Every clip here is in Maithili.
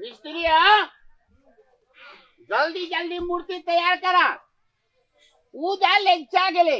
मिस्त्री आ जल्दी जल्दी मूर्ति तैयार करा ऊ जा लेचा गेले।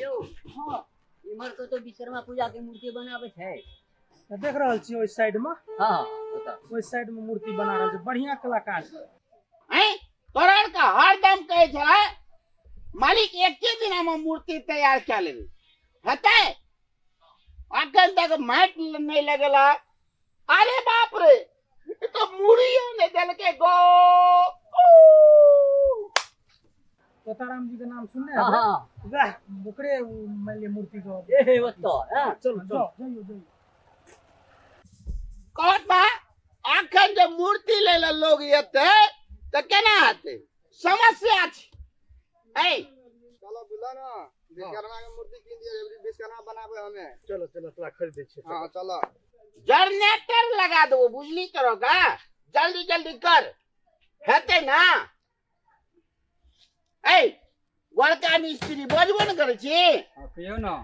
यौ हाँ इम्हर कतौ विश्वकर्मा पूजा के मूर्ति बनाबै छै। तऽ देख रहल छी ओहि साइड में। हाँ ओतऽ ओहि साइड में मूर्ति बना रहल छै, बढ़िया कलाकार छै। हैं तोरा के हरदम कहै छलै मालिक एके दिना में मूर्ति तैयार कए लेबै, हेतै? अखन तक माटि नहि लगेला। अरे बाप रे, ई तो मुड़ियो नहि देलकै गो। तोताराम जी के नाम सुनने हाँ हेबै? हाँ वएह ओकरे मान लिअ मूर्ति के। ए ओतऽ हाँ चलू चलू जइयो जइयो। कहत बा अखन जे मूर्ति लै लए लोग एतै तऽ केना हेतै? समस्या छै। ऐ चलो बुला ना विश्वकर्मा के मूर्ति कीन दिया, विश्वकर्मा बनाबे हमें। चलो चलो तोरा खरीद दै छियै। हाँ चलो। जनरेटर लगा देबो, बुझली तोरा का? जल्दी जल्दी कर, हेतै ना? ऐ गोलका मिस्त्री बजबो ने करै छी। हाँ, कहियौ ना।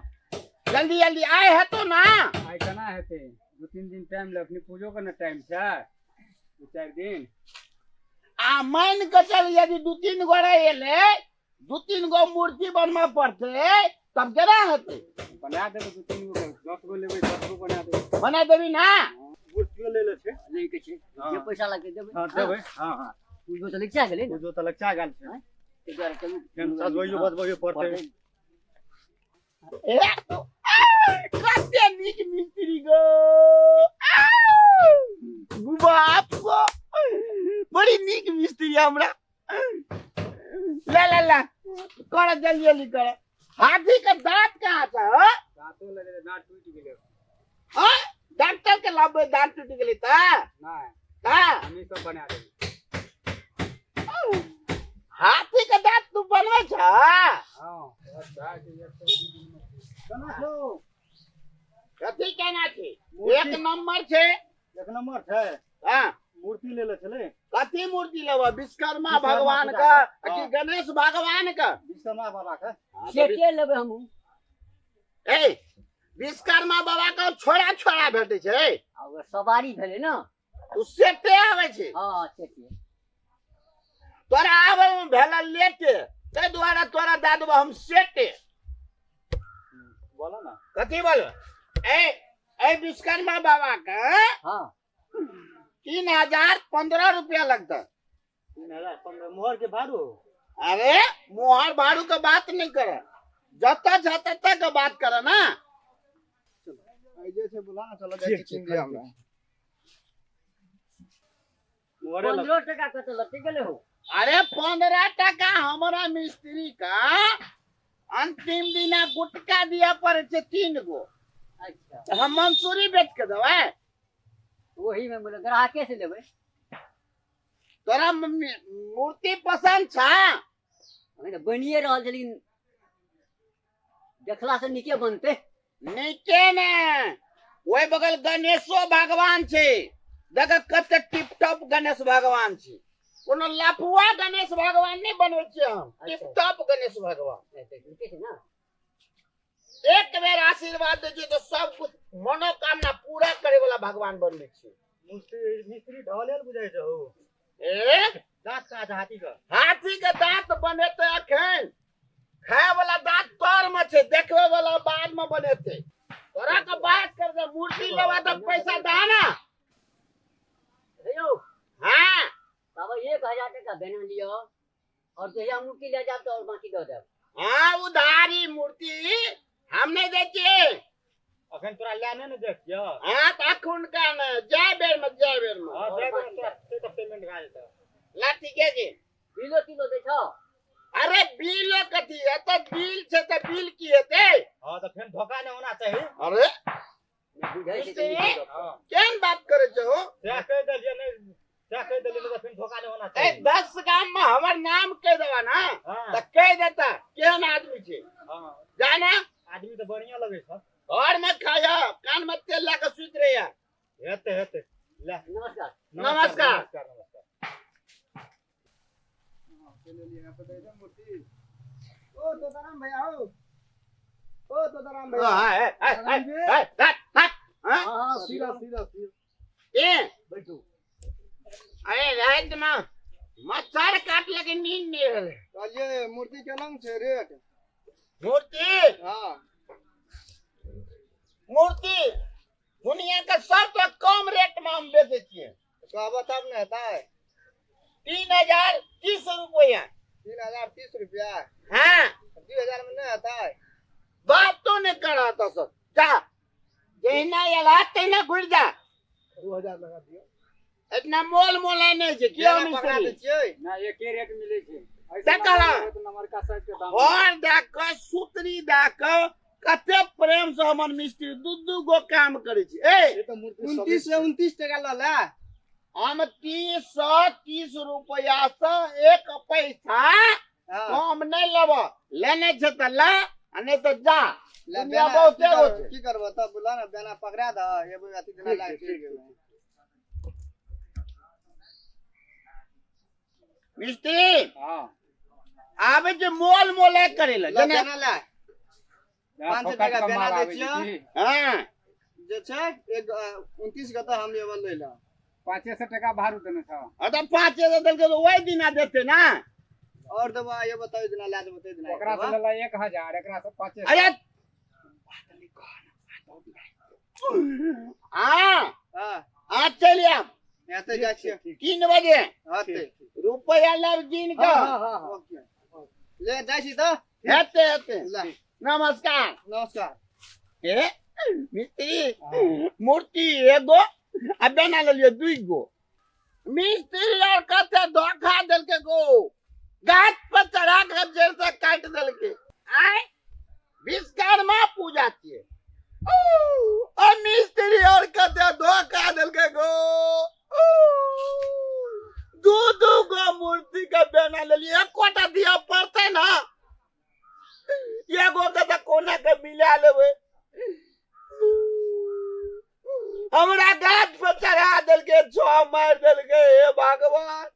जल्दी जल्दी आइ हेतो ना? आइ केना हेतै, 2-3 दिन टाइम लग, अखनी पूजो के ना टाइम छै, 2-4 दिन। आ मान के चल यदि 2-3 गोरा एलै, 2-3 गो मूर्ति बनबऽ पड़तै, तब केना हेतै? बना देबै 2-3 गो, 10 गो लेबै 10 गो बना देबै। बना देबी ना? मूर्तियो ले ले छै। लै के छै। हाँ। जे पैसा लगतै देबै। हाँ देबै। हाँ हाँ पूजो तऽ लगिचा गेलै ने। पूजो तऽ लगिचा गेल छै। ताहि दुआरे चलू। फेर सजबैयो बजबैयो पड़तै। ए, कते नीक मिस्त्री गो, बाप गो, बड़ी नीक मिस्त्री हमरा। ला ला ला कर, जल्दी जल्दी कर। हाथी के दांत कहाँ छै हो? दांतो लगेले, दांत टूटि गेलै। हाँ डॉक्टर के लाबे, दांत टूटि गेलै तऽ? नहि। हाँ हमही सब बना देबै। हाथी के दांत तू बनबै छ? हाँ केना छौ? कथी केना छै? एक नंबर छै। एक नंबर छै। हाँ मूर्ति ले ले छलै। कथी मूर्ति लेबऽ? विश्वकर्मा विश्वकर्मा भगवान पूजा का के। कि गणेश भगवान का? विश्वकर्मा बाबा के। सेटे लेबै हमहूँ। ए विश्वकर्मा बाबा के छोड़ा छोड़ा भेटै छै। आ ओकर सवारी भेलै ने। ओ सेटे आबै छै। हाँ सेटे। तोरा आबै में भेल लेटे, ताहि दुआरे तोरा दए देबो हम सेटे। बोलो ना। कथी बोल? ए ए विश्वकर्मा बाबा के हाँ 3015 रुपया लगता। 3015 मोहर के भाड़ू? अरे मोहर भाड़ू के बात नहीं करे, जत जत तक के बात करे ना। ऐजे से बुला ना, चलो जाइ छी कीन दिया हमरा। मोहरे लग 15 टका कतऽ लगतै गेलै हो? अरे 15 टका हमरा मिस्त्री का अंतिम दिना गुटका दिया पड़े छै 3 गो। अच्छा हम मंसूरी बेच के देबै। ओही में बोले ग्राहके से लेबै। तोरा मूर्ति पसंद छ? अभी तऽ बनिए रहल छै, लेकिन देखला से नीके बनतै। नीके ने, ओहि बगल गणेशो भगवान छै, देख कते टिप टॉप गणेश भगवान छै। कोनो लफुआ गणेश भगवान नहि बनबै छियै हम। अच्छा। टिप टॉप गणेश भगवान। नहि, तऽ नीके छै ना। एक बेर आशीर्वाद दै छियै तऽ सब कुछ मनोकामना पूरा करे वाला भगवान बनबै छियै। मिस्त्री मिस्त्री ढहले बुझाइ छै हौ। ए दांत कहाँ छै हाथी के? हाथी के दांत बनेतै अखन, खाय वाला दांत तर में छै, देखबै वाला बाद में बनेतै। तोरा के बात कर दे, मूर्ति लेवा तऽ पैसा दा ना। हे यौ। हाँ बाबा 1000 टका देना लिअ, और जहिया मूर्ति ले जाब तऽ और बाकी दऽ देब। हाँ उधारी मूर्ति हम नहीं दै छियै। अखन तोरा लए नहि ने जाइ छियौ। हाँ तऽ अखुनका ने, जाय बेर में, जाय बेर में। हाँ, जाय बेर में तोरा से तऽ पेमेंट भए जेतौ। ला ठीके छै। बिलो तिलो दै छौ? अरे बिल कथी? एतऽ बिल छै तऽ बिल की हेतै? हाँ तऽ फेर धोखा नहि होना चाही। अरे बुझै छै तऽ नीके गप। हाँ। केहन बात करै छौ? सएह कहि देलियै नहि, सएह कहि देलियै, नहि तऽ फेर धोखा नहि होना ए चाही। 10 गाम में हमर नाम कहि देबा ना हाँ। तऽ कहि देता केहन आदमी छै। हाँ। जा ना। आदमी तऽ बढ़िया लगै छै। घर में खाया, कान में तेल ला के सुति रहिया। हेतै हेतै। ले। नमस्कार। नमस्कार। नमस्कार नमस्कार। ओ तोताराम भैया हो, ओ तोताराम भैया। हाँ, ए, ए, ए, ए, ए, ए, हाँ? हाँ, सीधा सीधा सीधा। ए बैठू। रातिमे मच्छर काटलक, नींद नहि भेलै। कहलियै मूर्ति केना छै रेट? मूर्ति? हँ। मूर्ति दुनिया के सबसँ कम रेट मे हम बेचै छियै। कहबऽ तब ने हेतै। 3030 रुपया। 3030 रुपया? हाँ। 2000 में नहीं हेतै? बात तो नहीं कर तो सर, जा जहिना एला तहिना घुरि जा। 2000 लगा दियौ। इतना मोल मोल नहि छै की हम पकड़ा दै छियै। ना, एके रेट मिलै छै। देखला। नमरका साइज के दाम। घर दए कऽ सुतरी दए कऽ कते प्रेम से हमर मिस्त्री दू दू गो काम करै छै। ए 2929 टका लऽ ले। हम 330 रुपया से एक पैसा कम नहि लेब। लेने छै तऽ ले आ नहि तऽ जा। ले दुनिया बेना, बहुते की गो करबऽ- छै। की करबऽ तब बोला ने, बेना पकड़ा दह, एगो अथी दिना ठीक लाग छै, चलि ठीक गेलै। मिस्त्री हाँ। आबै छै मोल मोले करै लए। ले जेना बेना ले। जा, 500 फोकट टका के बेना माल दै आबै छै छियौ। की? हाँ। जे छै एक 29 के तऽ हम एबो लै लए। 500 टका भाड़ू देने छौ। आ तऽ 500 देलकै तऽ ओहि दिना देतै ने। और देबो, एबो तै दिना लए जेबो, तै दिना ओकरा से एबो। लेला 1000, एकरा से 500। अरे हाँ। हाँ। हाँ चलि आयब। एतै जाइ छियै। 3 बजे। हेतै। रुपया लेब गिन कऽ। हाँ, हाँ। ओके। ले जाइ छी तऽ। हेतै हेतै। ले। नमस्कार। नमस्कार। ए मिस्त्री मूर्ति एगो आ बना लेलियै 2 गो। मिस्त्री यार कते धोखा देलकै गो, गाछ पर चढ़ा के जड़ से काटि देलकै। आय विश्वकर्मा पूजा छियै। आ मिस्त्री और कते धोखा देलकै गो, दू दू गो मूर्ति के बना लेलियै, एकोटा दिअ पड़तै ना, एगो के तऽ कोना के मिला लेबै। हमरा गाछ पर चढ़ा देलकै, छो मारि देलकै। हे भगवान,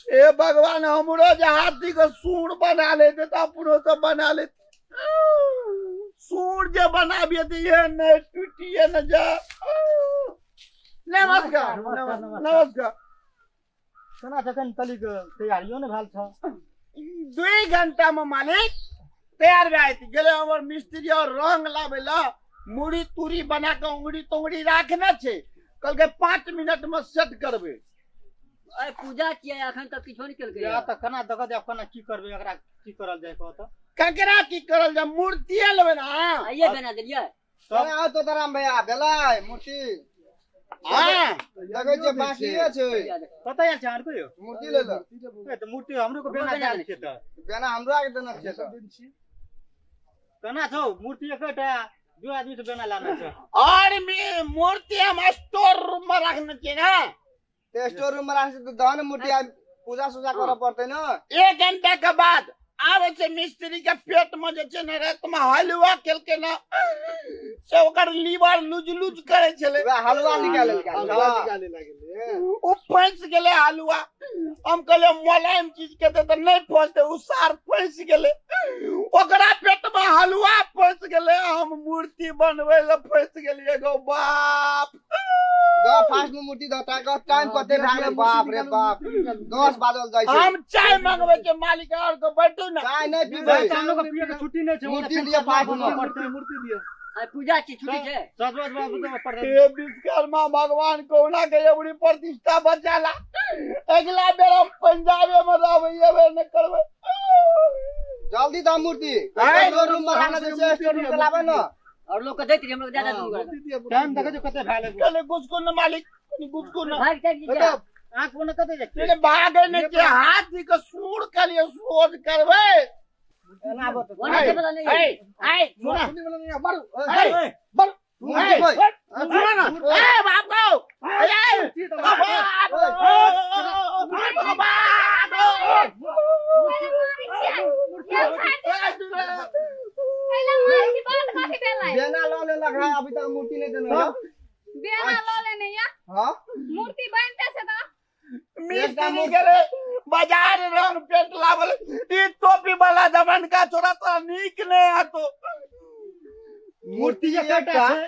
हे भगवान, हमरो जे हाथी के सूंड बना लेते तऽ अपनो से बना लेते। सूंड जे बनाबिए तऽ इहे नहि टूटिए न जा। नमस्कार। नमस्कार। नमस्कार। केना जखन तलिक तैयारियो नहि भेल छौ? 2 घंटा में मालिक तैयार भए जेतै। गेलै हमर मिस्त्री और रंग लाबै लए, मुड़ी तूड़ी बना कऽ उंगड़ी तुंगड़ी राखने छै, कहलकै 5 मिनट में सेट करबै। अरे पूजा छियै, एखन तक किछो नहि केलकै। या तऽ केना देखऽ जायब, केना की करबै, एकरा की करल जाय कहऽ तऽ? ककरा की करल जाय, मूर्तिए लेबै ने। आइए बना देलियै। केना आओ तोताराम भैया, भेलै मूर्ति? हाँ। देखै छियै बाकिए छै। कतऽ आयल छै अहाँके यौ? मूर्ति लै लए। ए, तऽ मूर्ति हमरो के बेना बेना देल छै तऽ। बेना हमरो आके देने छियै तऽ। केना छौ मूर्ति एकेटा, 2 आदमी से बेना लाना छै। और मूर्ति हम स्टोर रूम में रखने छियै ने। तऽ स्टोर रूम में राखै तऽ दहन मूर्ति, आब पूजा सूजा करऽ पड़तै ने। 1 घंटा के बाद आबै छै मिस्त्री के पेट में जे छै ने, राति में हलुआ केलकै ने, से ओकर लीवर लुज लुज करै छलै। वएह हलुआ निकालै लए गेल। हलुआ निकाले लागलै। ओ फँसि गेलै हलुआ। हम कहलियै मोलायम चीज के तऽ नहि फँसतै, ओ सार फँसि गेलै, ओकरा पेट में हलुआ फँसि गेलै, हम मूर्ति बनबै लए फँसि गेलियै गो बाप। दह फास्ट में मूर्ति दह, ताके टाइम कते भए गेलै, बाप रे बाप, 10 बाजल जाइ छै। हम चाय मंगबै छियै मालिक, और के बैठू ने। चाय नहि पीबै। तऽ हमरो के पिए के छुट्टी नहि छै। मूर्ति दिअ फास्ट में। मूर्ति दिअ। आइ पूजा छियै, छुट्टी छै। सजवा जवा पड़तै। हे विश्वकर्मा भगवान, कहुना के एबरी प्रतिष्ठा बचाला, अगला बेर हम पंजाबे में रहबै, एबे नहि करबै। जल्दी दह मूर्ति। आय। स्टोर रूम में राखने छै, स्टोर रूम के लाबै ने। और लोग के दैत रहियै, हमरो ज्यादा दूर। मूर्ति दिअ। टाइम देखै छियै कते भए गेलै। कनि घुसकू ने मालिक, कनि घुसकू ने। भाग जाइ छियै। आँख कोना कतऽ जाइ छियै? नहीं, भागे नहि छियै, हाथी के सूर के लिए सोच करबै। एना आबऽ तऽ। ओना के पता नहि। आय, सुना। मूर्ति वाला नहीं, मारू। आय, मूर्ति आय, कोइ। सुना ना। ए, बाप गो। ए, बाप गो। बाप गो। बेना लऽ लेलक है, अभी तक मूर्ति नहि देने यौ। बेना लऽ लेने या? हाँ। मूर्ति बनते छै तऽ। मिस्त्री गेलै बाजार रंग पेंट लावल, ई टोपी वाला जमन का छोरा तो नीक नहीं आतो। मूर्ति एकेटा छै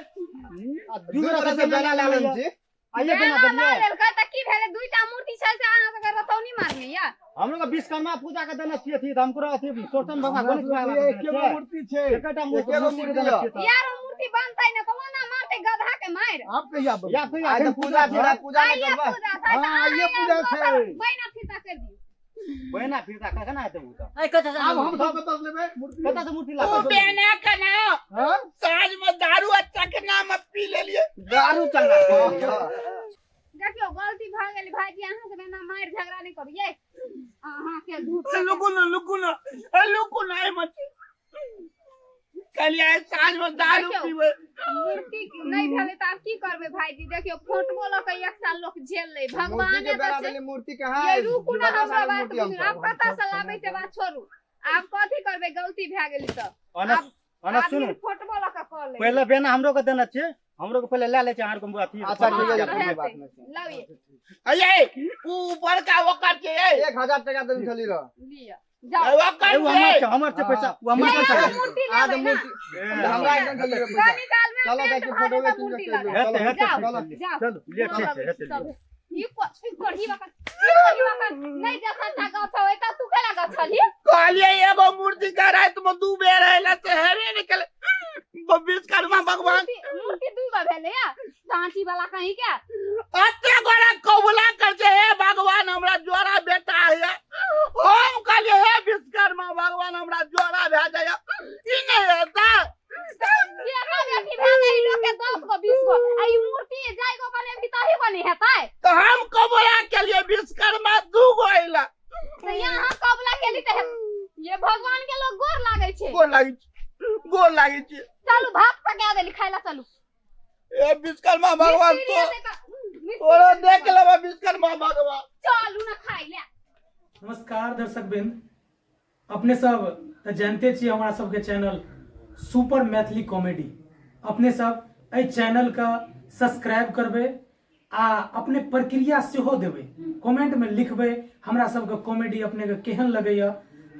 आ दू दू गोटा से बेना लए लेने छी। आइए बेना बना लऽ देलियै। लेलकै तऽ की की भेलै? दुईटा मूर्ति छै से अहाँ सबके रतौनी मारने या? हम लोग विश्वकर्मा पूजा के देने छियै अथी, तऽ हमको अथी सोचन भगवान गणेश भगवान के एके देने गो छियै। मूर्ति छै। एकेटा मूर्ति एके गो मूर्ति मूर्ति देने यऽ। छियै तऽ। यार, ओ मूर्ति बनतै ने तऽ ओना मारतै गधा के मारि। आप कहिया बनबै? या फिर आइ एखन तऽ पूजा छै ने, पूजा नहि आइये करबै। पूजा छै तऽ हाँ, आइये अहाँ पूजा दोसर छै। बैना फिरता करि दियौ। बहिना फिरता केना हेतै उ तऽ? ऐ कतऽ से आब आनू? हम सब कतऽ से लेबै मूर्ति? कतऽ से मूर्ति ओ लाबै? बेना केना हाँ? साँझ में दारू आ चखना में पी लेलिए। दारू चलना। देखियौ, गलती भऽ गेल भाईजी, अहाँ सब एना मारि झगड़ा नहि करू। ये अहाँ के झूठ लुकू ना, लुकू ना, ए, लुकू ना, एहिमे कहलियै साँझ में दारू देखियौ। पीबै। मूर्ति नहि भेलै तऽ आब की करबै भाईजी? देखियौ, फोटबो लऽ के एक साल लोक झेल लै, मूर्ति भगवाने के तऽ बेरा छै। देली, मूर्ति कहाँ ये है? रुकू ना, कतऽ से हमरा आनू बात मूर्ति हम बुझू। आब सब? कतऽ से लाबै से बात छोड़ू, आब कथी करबै? गलती भए गेली तऽ ओना आब ओना सुनू, आदमी फोटबो लऽ के कऽ लै। पहिले बेना हमरो के देने छियै, हमरो के पहिले लए लै छै अहाँ के अथी। अच्छा, ठीक हाँ, है, तऽ कोनो हेतै। बात नहि छै। लाउ ये। अये, उ बड़का ओकर छै, ए। 1000 टका देने छली रह। लिअ, जाउ। ए, ओकर ए, उ हमर छै। छै, हमर छै पैसा, उ हमर ये पैसा अहाँ छै। मूर्ति आ तऽ लेबै ना? मूर्ति ए, हमरा एकदम छली रह पैसा। कनी काल में चलो पेंट जाइ छी, भऽ फोटोवे जेतै, कीन मूर्ति के लगा। हेतै, हेतै, जाउ, चलू, जाउ। चलू, ले, ठीक छै, हेतै, सब ले। ई ई करही बकन, ई करही बकन। नहि जखन ता गाछ होय तऽ तू केना गाछ छली? कहलियै एगो मूर्ति के राति में 2 बेर अयला से हेबे नहि केलै। विश्वकर्मा भगवान मूर्ति मूर्ति दू गो भेलै या सांची वाला कहीं के। अते गोरा कबूला कर छै, हे भगवान हमरा जोड़ा बेटा है। हम कहलियै हे विश्वकर्मा भगवान हमरा जोड़ा भए जाय, ई नहि हेतै। बेटा बेटी भेलै ई लोक के 10 गो 20 गो, आ ई मूर्ति जाय गो बनेबही तही बने हेतै। तऽ हम कबूला केलियै विश्वकर्मा 2 गो अयला। तऽ यहाँ कबूला केली तऽ ये भगवान के लोग गोर लागै छै। गोर लागै छै, गोर लागै छै। चलू, भात पका देली, खाय ला चलू। ए विश्वकर्मा भगवान मिस्त्री तो एतै तऽ- मिस्त्री तोरो देख लेबै विश्वकर्मा भगवान। चलू ना खाय ले। नमस्कार दर्शक बिंद, अपने सब तऽ जानते छियै हमरा सबके चैनल सुपर मैथिली कॉमेडी। अपने सब एहि चैनलके सब्सक्राइब करबै आ अपने प्रक्रिया सेहो देबै, कमेंटमे लिखबै हमरा सबके कॉमेडी अपनेके केहन लगैए।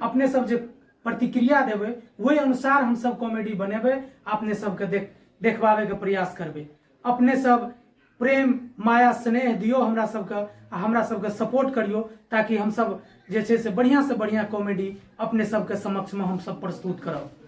अपने सब जे प्रतिक्रिया देबै ओहि अनुसार हमसब कॉमेडी बनेबै, अपने सबके देखबाबैके प्रयास करबै। अपने सब प्रेम माया स्नेह दियौ हमरा सबके आ हमरा सबके सपोर्ट करियौ, ताकि हमसब जे छै से बढ़िआँ से बढ़िआँ कॉमेडी अपने सबके समक्षमे हमसब प्रस्तुत करब।